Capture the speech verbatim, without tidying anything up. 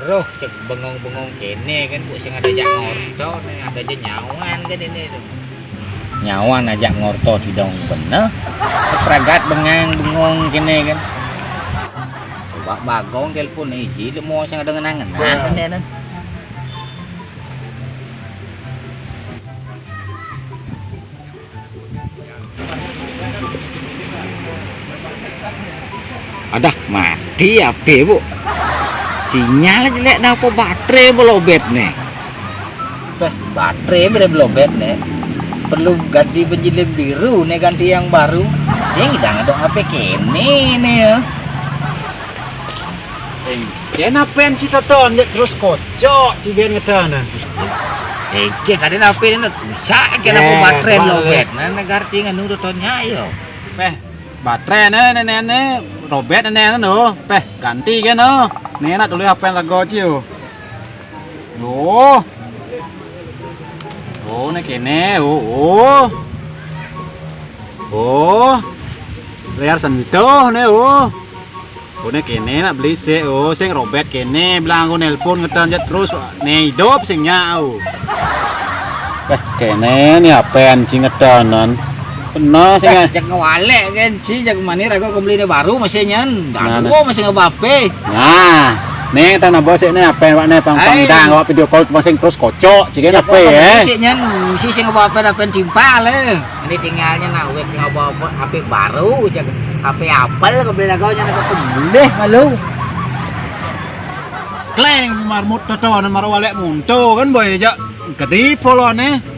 Roh, cek bengong-bengong kene kan, kok sing ada jak ngorto ne, ada jak nyawan kan ini tuh. Nyawan ajak ngorto tidong bener. Pragat bengang bengong kene kan. Coba Bagong telepon iji lemo sing ada ngenang-ngenang ne. Adah, mati H P, Bu. Sinyal jelek, napa baterai belobet ne? Beh, baterai bere belobet ne. Perlu ganti penjilin biru ne, ganti yang baru. Sing dang ada H P kene ne ya. Engke napen ci Toton, dia terus kocok ci ben ngetan. Engke kade nape ne rusak ke napa baterai belobet. Nah, negar ci nganu Toton nya yo. Peh, baterai ne, ne, ne, ne, robet ne, ne, no. Peh, ganti ke no. Ne nak tulis H P lagu ci yo. Oh. Oh, ne kene, oh, oh. Oh. Layar sentuh ne, oh. Oh, ne kene nak beli sik, oh, sing robet kene, bilang aku nelpon ngetan jet terus, ne idup sing nya, oh. Eh, kene ni apen ci ngetanan. Pernah sing eh, cek ngewalek kan ci, cek mani rago kembali ne baru masih nyen. Nah, nah. Masih ngebape. Nah, ne tanah bos ne apen wak ne pang pang dang wak video call masing terus kocok, ci kan apa ya? Masih nyen, masih sing ngebape dapen timpal eh. Ini tinggalnya nah wek ngebape H P baru, cek H P Apple kembali rago nya nak kembali malu. Kleng marmut Toton mar walek munto kan boy jak gede polone.